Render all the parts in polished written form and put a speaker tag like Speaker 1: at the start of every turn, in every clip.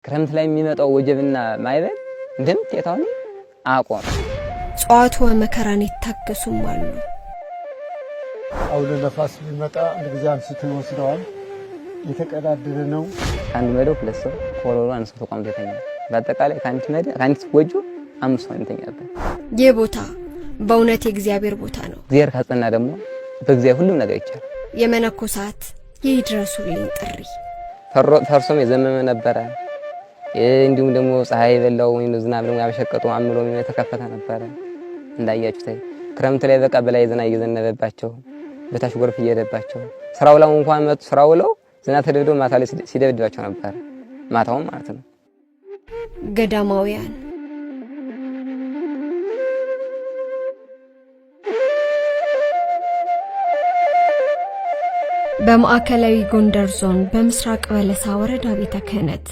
Speaker 1: ክረምት ላይ የሚመጣው ወጀብና ማዕበል እንደምታዩት አሁን አቆም።
Speaker 2: ጸዋትወ መከራን የታገሱም አሉ።
Speaker 3: አውሎ ነፋስ ቢመጣ አንድ ጊዜ አንስቶ ይወስደዋል። የተቀዳደደ ነው።
Speaker 1: ከአንድ መደብ ሁለት ሰው፣ ከወለሉ አንድ ሰው ተቋምቶ ይተኛል። በአጠቃላይ ከአንዲት መደብ ከአንዲት ጎጆ አምስት ሰው የሚተኛበት።
Speaker 2: ይህ ቦታ በእውነት የእግዚአብሔር ቦታ ነው።
Speaker 1: እግዚአብሔር ካጸና ደግሞ በእግዚአብሔር ሁሉም ነገር ይቻላል።
Speaker 2: የመነኮሳት የይድረሱልኝ ጥሪ።
Speaker 1: ፈርሶም የዘመመ ነበረ። እንዲሁም ደግሞ ፀሐይ የበላው ወይም ዝናብ ደግሞ ያበሸቀጡ አምሎ የተከፈተ ነበረ። እንዳያችሁት ክረምት ላይ በቃ በላይ ዝናብ እየዘነበባቸው በታች ጎርፍ እየሄደባቸው ስራው ላይ እንኳን መጡ ስራው ውለው ዝናብ ተደብድበው ማታ ላይ ሲደብድባቸው ነበር። ማታውም ማለት ነው።
Speaker 2: ገዳማውያን በማዕከላዊ ጎንደር ዞን በምስራቅ በለሳ ወረዳ ቤተ ክህነት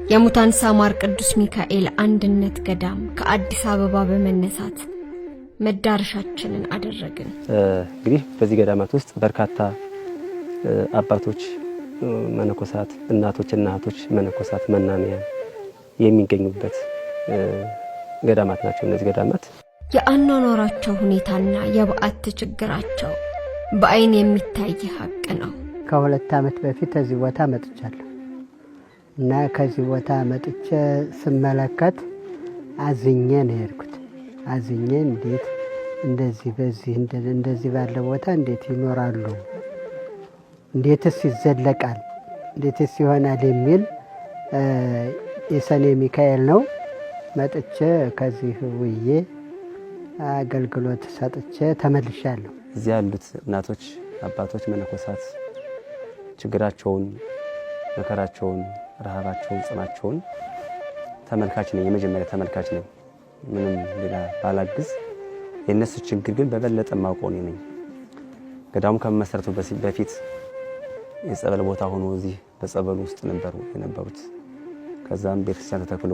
Speaker 2: የሙታን ሳማር ቅዱስ ሚካኤል አንድነት ገዳም ከአዲስ አበባ በመነሳት መዳረሻችንን አደረግን።
Speaker 4: እንግዲህ በዚህ ገዳማት ውስጥ በርካታ አባቶች መነኮሳት፣ እናቶች እና እህቶች መነኮሳት መናንያን የሚገኙበት ገዳማት ናቸው። እነዚህ ገዳማት
Speaker 2: የአኗኗራቸው ሁኔታና የበዓት ችግራቸው በአይን የሚታይ ሀቅ ነው።
Speaker 5: ከ2 ዓመት በፊት እዚህ ቦታ መጥቻለሁ እና ከዚህ ቦታ መጥቼ ስመለከት አዝኜ ነው የሄድኩት። አዝኜ እንዴት እንደዚህ በዚህ እንደዚህ ባለ ቦታ እንዴት ይኖራሉ? እንዴትስ ይዘለቃል? እንዴትስ ይሆናል? የሚል የሰኔ ሚካኤል ነው። መጥቼ ከዚህ ውዬ አገልግሎት ሰጥቼ ተመልሻለሁ።
Speaker 4: እዚያ ያሉት እናቶች፣ አባቶች፣ መነኮሳት ችግራቸውን፣ መከራቸውን፣ ረሃባቸውን፣ ጽማቸውን ተመልካች ነኝ። የመጀመሪያ ተመልካች ነኝ። ምንም ሌላ ባላግዝ የእነሱ ችግር ግን በበለጠ ማውቀው እኔ ነኝ። ገዳሙ ከመመሰረቱ በፊት የጸበል ቦታ ሆኖ እዚህ በጸበሉ ውስጥ ነበሩ የነበሩት። ከዛም ቤተክርስቲያን ተተክሎ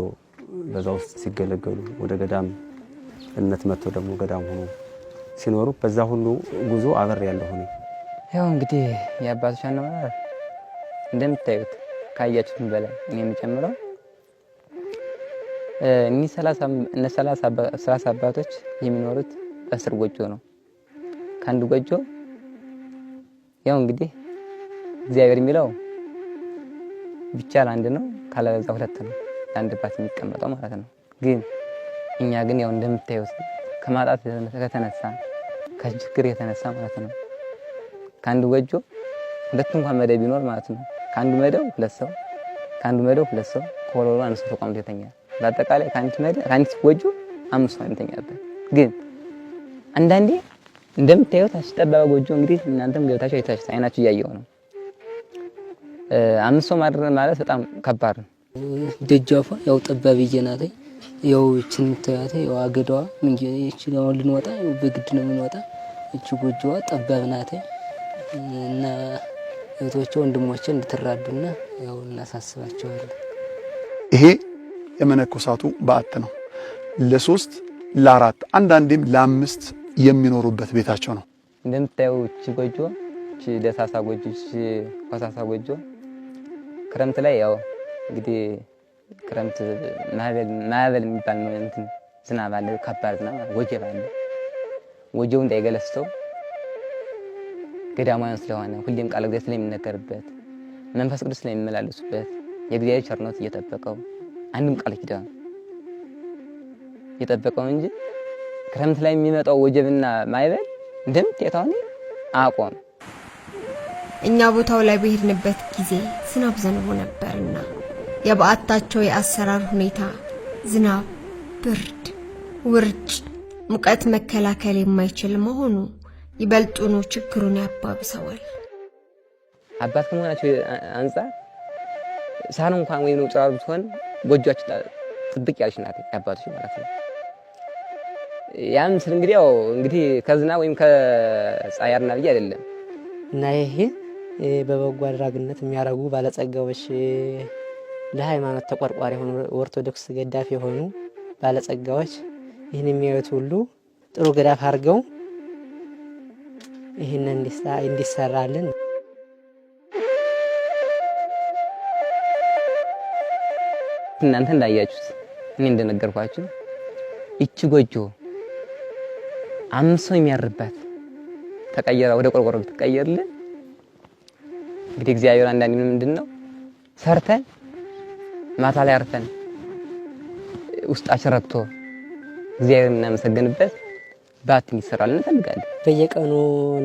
Speaker 4: በዛ ውስጥ ሲገለገሉ ወደ ገዳም እምነት መጥቶ ደግሞ ገዳም ሆኖ ሲኖሩ በዛ ሁሉ ጉዞ አበር ያለሁ እኔ።
Speaker 1: ያው እንግዲህ የአባቶች አኗኗር እንደምታዩት ካያችሁትም በላይ እኔ የምጨምረው እኒህ 30 አባቶች የሚኖሩት በአስር ጎጆ ነው። ከአንድ ጎጆ ያው እንግዲህ እግዚአብሔር የሚለው ብቻ ለአንድ ነው፣ ካለበዛ ሁለት ነው ለአንድ አባት የሚቀመጠው ማለት ነው። ግን እኛ ግን ያው እንደምታዩት ከማጣት ከተነሳ ከችግር የተነሳ ማለት ነው ከአንድ ጎጆ ሁለት እንኳን መደብ ቢኖር ማለት ነው ከአንዱ መደብ ሁለት ሰው፣ ከአንዱ መደብ ሁለት ሰው፣ ከወለሉ አንድ ሰው ተቋምቶ ይተኛል። በአጠቃላይ ከአንዲት መደብ ከአንዲት ጎጆ አምስት ሰው የሚተኛበት። ግን አንዳንዴ እንደምታዩት አስጠባባ ጎጆ እንግዲህ እናንተም ገብታችሁ አይታችሁ አይናችሁ እያየው ነው። አምስት ሰው ማድረግ ማለት በጣም ከባድ ነው።
Speaker 6: ደጃፏ ያው ጠባብ ናት። ያው እችን የምታያት ያው አገዳዋ ምን እቺ አሁን ልንወጣ ያው በግድ ነው የምንወጣ። እቺ ጎጆዋ ጠባብ ናት እና እህቶቼ ወንድሞቼ እንድትራዱና ያው እናሳስባቸዋለን።
Speaker 7: ይሄ የመነኮሳቱ በዓት ነው። ለሶስት ለአራት አንዳንዴም ለአምስት የሚኖሩበት ቤታቸው ነው።
Speaker 1: እንደምታየው እቺ ጎጆ እቺ ደሳሳ ጎጆ እቺ ኮሳሳ ጎጆ ክረምት ላይ ያው እንግዲህ ክረምት ማዕበል የሚባል ነው እንትን ዝናብ አለ፣ ከባድ ዝናብ ወጀብ አለ። ወጀቡ እንዳይገለስተው ገዳማውያን ስለሆነ ሁሌም ቃለ እግዚአብሔር ስለሚነገርበት መንፈስ ቅዱስ ስለሚመላለሱበት የእግዚአብሔር ቸርነት እየጠበቀው አንድም ቃል ኪዳን እየጠበቀው እንጂ ክረምት ላይ የሚመጣው ወጀብና ማዕበል እንደምታዩት አሁን አቆም።
Speaker 2: እኛ ቦታው ላይ በሄድንበት ጊዜ ዝናብ ዘንቦ ነበርና የበዓታቸው የአሰራር ሁኔታ ዝናብ፣ ብርድ፣ ውርጭ፣ ሙቀት መከላከል የማይችል መሆኑ ይበልጡኑ ችግሩን ያባብሰዋል።
Speaker 1: አባት ከመሆናቸው አንጻር ሳህን እንኳን ወይም ጭራሩ ብትሆን ጎጆአቸው ጥብቅ ያለች ናት የአባቶች ማለት ነው። ያም ስል እንግዲህ ያው እንግዲህ ከዝናብ ወይም ከፀሐይ አድና ብዬ አይደለም።
Speaker 6: እና ይሄ በበጎ አድራጊነት የሚያደርጉ ባለጸጋዎች፣ ለሃይማኖት ተቆርቋሪ የሆኑ፣ ኦርቶዶክስ ገዳፊ የሆኑ ባለጸጋዎች ይህን የሚያዩት ሁሉ ጥሩ ገዳፍ አድርገው ይህን እንዲሰራልን።
Speaker 1: እናንተ እንዳያችሁት እኔ እንደነገርኳችሁ ይቺ ጎጆ 5 ሰው የሚያርባት ተቀየረ ወደ ቆርቆሮ ብትቀየርልን እንግዲህ እግዚአብሔር አንዳንዴ ምንድን ነው ሰርተን ማታ ላይ አርፈን ውስጣችን ረክቶ እግዚአብሔር የምናመሰግንበት ባት እንዲሰራልን እንፈልጋለን።
Speaker 6: በየቀኑ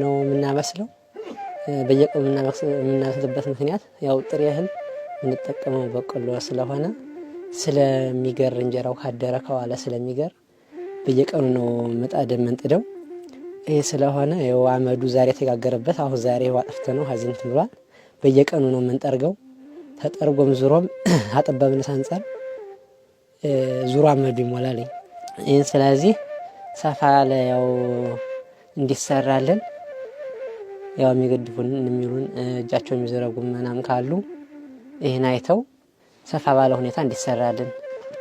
Speaker 6: ነው የምናበስለው። በየቀኑ የምናበስልበት ምክንያት ያው ጥሬ እህል የምንጠቀመው በቆሎ ስለሆነ ስለሚገር እንጀራው ካደረ ከዋለ ስለሚገር በየቀኑ ነው ምጣድ የምንጥደው። ይህ ስለሆነ ያው አመዱ ዛሬ የተጋገረበት አሁን ዛሬ አጥፍተ ነው ሀዚንት ብሏል። በየቀኑ ነው የምንጠርገው። ተጠርጎም ዙሮም አጠባብነት አንጻር ዙሮ አመዱ ይሞላል። ይህን ስለዚህ ሰፋ ያለ ያው እንዲሰራልን ያው የሚገድፉን የሚሉን እጃቸው የሚዘረጉ ምናምን ካሉ ይህን አይተው ሰፋ ባለ ሁኔታ እንዲሰራልን።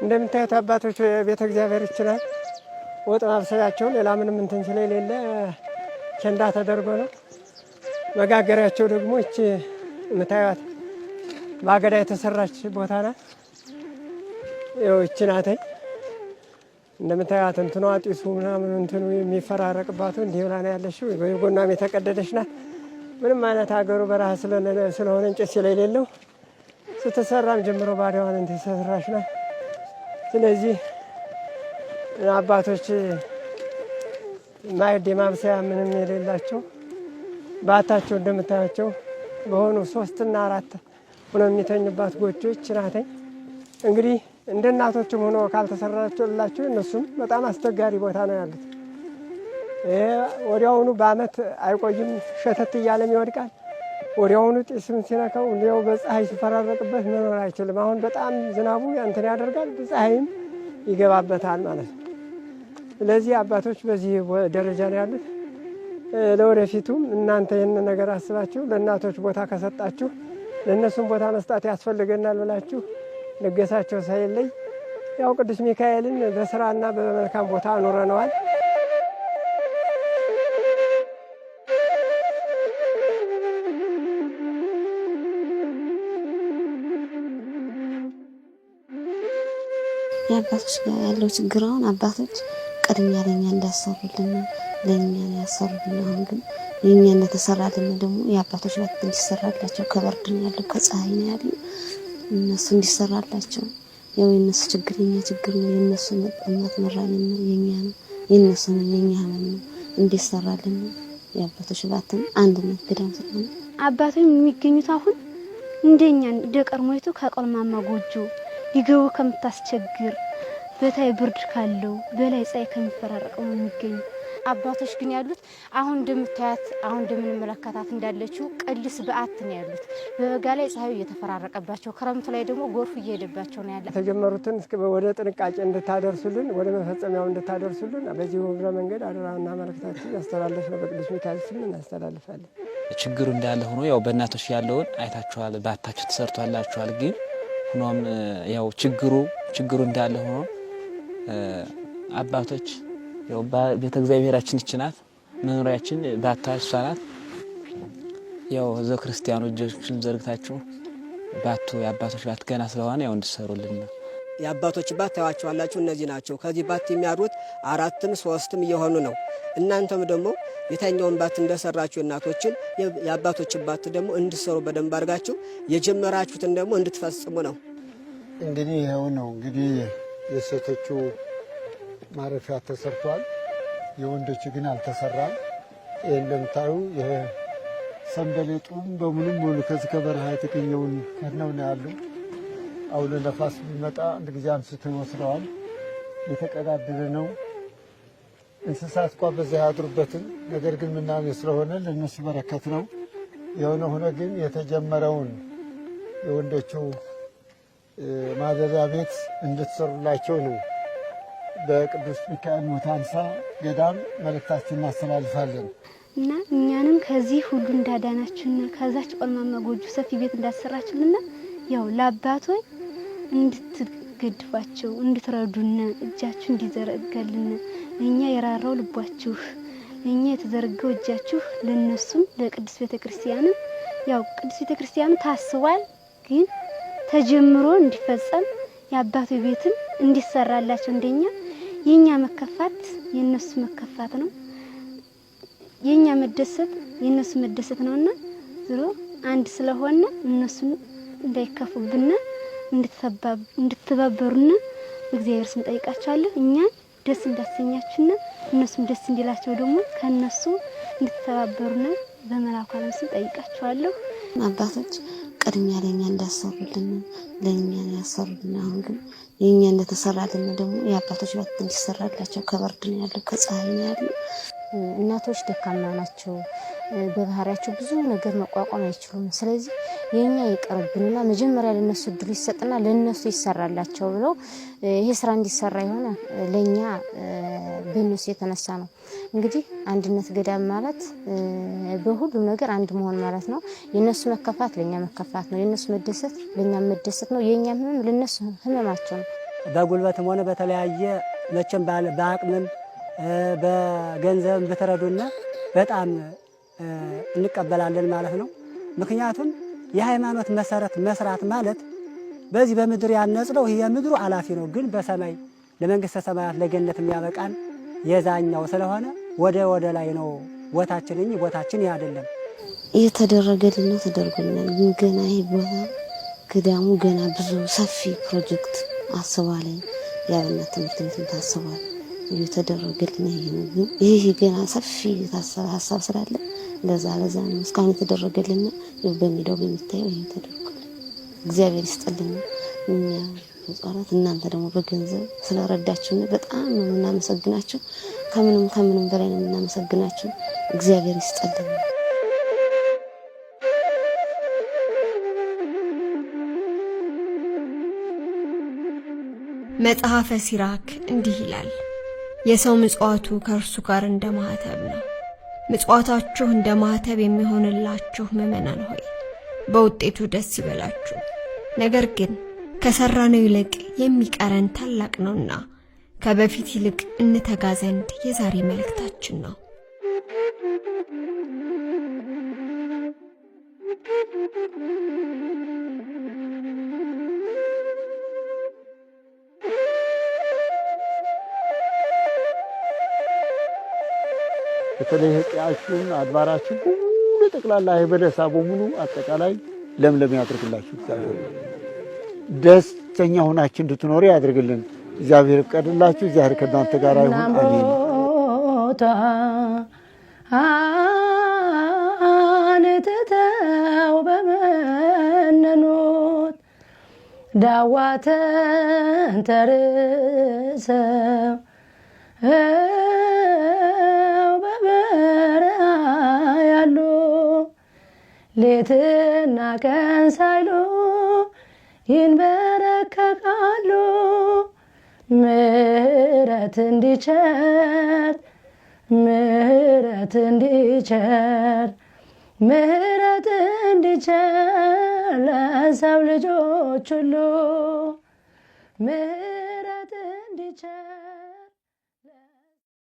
Speaker 3: እንደምታዩት አባቶች ቤተ እግዚአብሔር ይችላል ወጥ ማብሰያቸው ሌላ ምንም እንትን ስለሌለ ኬንዳ ተደርጎ ነው። መጋገሪያቸው ደግሞ እቺ የምታዩት በአገዳ የተሰራች ቦታ ናት። ይኸው እቺ ናት። እንደምታዩት እንትኗ ጢሱ ምናምን እንትኑ የሚፈራረቅባቱ እንዲህ ብላ ነው ያለችው። ጎኗም የተቀደደች ናት። ምንም አይነት ሀገሩ በረሃ ስለሆነ እንጨት ስለሌለው ስትሰራም ጀምሮ ባዲዋን እንትን የተሰራች ናት። ስለዚህ አባቶች ማዕድ የማብሰያ ምንም የሌላቸው ባታቸው እንደምታያቸው በሆኑ 3 እና 4 ሆነው የሚተኙባት ጎጆች ናተኝ። እንግዲህ እንደ እናቶችም ሆኖ ካልተሰራላቸው እነሱም በጣም አስቸጋሪ ቦታ ነው ያሉት። ወዲያውኑ በአመት አይቆይም፣ ሸተት እያለም ይወድቃል። ወዲያውኑ ጢስም ሲነካው እንዲያው በፀሐይ ሲፈራረቅበት መኖር አይችልም። አሁን በጣም ዝናቡ እንትን ያደርጋል፣ ፀሐይም ይገባበታል ማለት ነው። ስለዚህ አባቶች በዚህ ደረጃ ነው ያሉት። ለወደፊቱም እናንተ ይህን ነገር አስባችሁ ለእናቶች ቦታ ከሰጣችሁ ለእነሱም ቦታ መስጣት ያስፈልገናል ብላችሁ ልገሳቸው ሳይለይ ያው ቅዱስ ሚካኤልን በስራና በመልካም ቦታ አኑረነዋል።
Speaker 8: የአባቶች ጋር ያለው ችግር አሁን አባቶች ቅድሚያ ለእኛ እንዳሰሩልን ለእኛ ነው ያሰሩልን። አሁን ግን የእኛ እንደተሰራልን ደግሞ የአባቶች ባት እንዲሰራላቸው ከበርድ ነው ያለው ከፀሐይ ነው ያለው እነሱ እንዲሰራላቸው ያው የእነሱ ችግር የኛ ችግር ነው። የእነሱ መጠማት መራብ የኛ ነው። የእነሱ ነው የኛ ህመም ነው። እንዲሰራልን የአባቶች ባትን አንድነት ገዳም ስለሆነ
Speaker 9: አባቶች የሚገኙት አሁን እንደኛ እንደ ቀድሞይቱ ከቆልማማ ጎጆ ሊገቡ ከምታስቸግር በታይ ብርድ ካለው በላይ ፀሐይ ከሚፈራረቀው ነው የሚገኙ።
Speaker 10: አባቶች ግን ያሉት አሁን እንደምታያት አሁን እንደምንመለከታት እንዳለችው ቅልስ በአት ነው ያሉት። በበጋ ላይ ፀሐዩ እየተፈራረቀባቸው፣ ክረምቱ ላይ ደግሞ ጎርፉ እየሄደባቸው ነው ያለ።
Speaker 3: የተጀመሩትን ወደ ጥንቃቄ እንድታደርሱልን ወደ መፈጸሚያው እንድታደርሱልን በዚህ እግረ መንገድ አደራና መልእክታችን ያስተላለፍ ነው። በቅዱስ ሚካኤል ስም እናስተላልፋለን።
Speaker 11: ችግሩ እንዳለ ሆኖ ያው በእናቶች ያለውን አይታችኋል፣ ባታችሁ ተሰርቷላችኋል። ግን ሆኖም ያው ችግሩ እንዳለ ሆኖ አባቶች ያው ቤተ እግዚአብሔራችን ይህች ናት፣ መኖሪያችን ባታ እሷ ናት። ያው ህዝበ ክርስቲያኑ እጆችን ዘርግታችሁ ባቱ የአባቶች ባት ገና ስለሆነ ያው እንድሰሩልን ነው።
Speaker 12: የአባቶች ባት ታያቸዋላችሁ። እነዚህ ናቸው። ከዚህ ባት የሚያድሩት 4ም 3ም እየሆኑ ነው። እናንተም ደግሞ የተኛውን ባት እንደሰራችሁ እናቶችን የአባቶች ባት ደግሞ እንድሰሩ በደንብ አድርጋችሁ የጀመራችሁትን ደግሞ እንድትፈጽሙ ነው።
Speaker 3: እንግዲህ ይኸው ነው። እንግዲህ የሴቶቹ ማረፊያ ተሰርቷል። የወንዶቹ ግን አልተሰራም። ይህ እንደምታዩ ይሄ ሰንበሌጡም በሙሉም ሙሉ ከዚህ ከበረሃ የተገኘውን ከድነው ነው ያሉ። አውሎ ነፋስ ቢመጣ አንድ ጊዜ አንስቶ ይወስደዋል። የተቀዳደደ ነው። እንስሳት እንኳ በዚያ አያድሩበትም። ነገር ግን ምናምን ስለሆነ ለእነሱ በረከት ነው። የሆነ ሆነ ግን የተጀመረውን የወንዶቹ ማደሪያ ቤት እንድትሰሩላቸው ነው በቅዱስ ሚካኤል ሙታንሳ ገዳም መልእክታችን እናስተላልፋለን።
Speaker 9: እና እኛንም ከዚህ ሁሉ እንዳዳናችሁና ከዛች ቆልማማ ጎጆ ሰፊ ቤት እንዳሰራችሁልና ያው ለአባቶች እንድትገድፏቸው እንድትረዱን እጃችሁ እንዲዘረጋልን እኛ የራራው ልቧችሁ እኛ የተዘረጋው እጃችሁ ለነሱም ለቅዱስ ቤተክርስቲያንም ያው ቅዱስ ቤተክርስቲያኑ ታስቧል፣ ግን ተጀምሮ እንዲፈጸም የአባቱ ቤትም እንዲሰራላቸው እንደኛ የኛ መከፋት የነሱ መከፋት ነው፣ የኛ መደሰት የነሱ መደሰት ነውና ዝሮ አንድ ስለሆነ እነሱን እንዳይከፉብን እንድትተባበሩና እግዚአብሔር ስም ጠይቃቸዋለሁ። እኛን ደስ እንዳሰኛችሁና እነሱም ደስ እንዲላቸው ደግሞ ከነሱ እንድትተባበሩና በመላኩ ዓለም ስም ጠይቃቸዋለሁ።
Speaker 8: አባቶች ቅድሚያ ለእኛ እንዳሰሩልን ለእኛ ያሰሩልን። አሁን ግን የእኛ እንደተሰራልን ደግሞ የአባቶች ባት እንዲሰራላቸው ከበርድ ነው ያለው፣ ከፀሐይ ነው ያለው።
Speaker 10: እናቶች ደካማ ናቸው፣ በባህሪያቸው ብዙ ነገር መቋቋም አይችሉም። ስለዚህ የኛ ይቀርብንና መጀመሪያ ለነሱ እድሉ ይሰጥና ለነሱ ይሰራላቸው ብለው ይሄ ስራ እንዲሰራ የሆነ ለኛ በእነሱ የተነሳ ነው። እንግዲህ አንድነት ገዳም ማለት በሁሉም ነገር አንድ መሆን ማለት ነው። የነሱ መከፋት ለኛ መከፋት ነው። የነሱ መደሰት ለኛ መደሰት ነው። የኛ ህመም ለነሱ ህመማቸው ነው።
Speaker 5: በጉልበትም ሆነ በተለያየ መቼም በአቅምም በገንዘብም ብትረዱና በጣም እንቀበላለን ማለት ነው። ምክንያቱም የሃይማኖት መሰረት መስራት ማለት በዚህ በምድር ያነጽነው ይህ የምድሩ አላፊ ነው፣ ግን በሰማይ ለመንግስተ ሰማያት ለገነት የሚያበቃን የዛኛው ስለሆነ ወደ ላይ ነው ቦታችን እንጂ ቦታችን ይህ አይደለም።
Speaker 8: እየተደረገልን ነው፣ ተደርጎልናል። ግን ገና ይህ ቦታ ገዳሙ ገና ብዙ ሰፊ ፕሮጀክት አስቧል። የአብነት ትምህርት ቤትም ታስቧል። እየተደረገልን ይሄ ነው። ግን ይህ ገና ሰፊ የታሰበ ሀሳብ ስላለ ለዛ ነው እስካሁን የተደረገልን። በሜዳው በሚታየው ይሄ ተደርጓል። እግዚአብሔር ይስጥልን። እኛ በጸሎት እናንተ ደግሞ በገንዘብ ስለረዳችሁን በጣም ነው የምናመሰግናችሁ። ከምንም ከምንም በላይ ነው የምናመሰግናችሁ። እግዚአብሔር ይስጥልን።
Speaker 2: መጽሐፈ ሲራክ እንዲህ ይላል፣ የሰው ምጽዋቱ ከእርሱ ጋር እንደ ማህተብ ነው። ምጽዋታችሁ እንደ ማህተብ የሚሆንላችሁ ምዕመናን ሆይ በውጤቱ ደስ ይበላችሁ። ነገር ግን ከሰራነው ይልቅ የሚቀረን ታላቅ ነውና ከበፊት ይልቅ እንተጋ ዘንድ የዛሬ መልእክታችን ነው።
Speaker 3: በተለይ ቀያችሁን አድባራችሁ በሙሉ ጠቅላላ የበለሳ በሙሉ አጠቃላይ ለምለም ያድርግላችሁ። እግዚአብሔር ደስተኛ ሆናችሁ እንድትኖሩ ያድርግልን። እግዚአብሔር ይፍቀድላችሁ። እግዚአብሔር ከእናንተ ጋር ይሁን። አሜን።
Speaker 13: አንትተው በመነኑት ዳዋተን ተርሰው በበረሃ ያሉ ሌትና ቀን ሳይሉ ይንበረከካሉ። ምሕረት እንዲቸር ምሕረት እንዲቸር ምሕረት እንዲቸር ለሰው ልጆች ሁሉ ምሕረት እንዲቸር።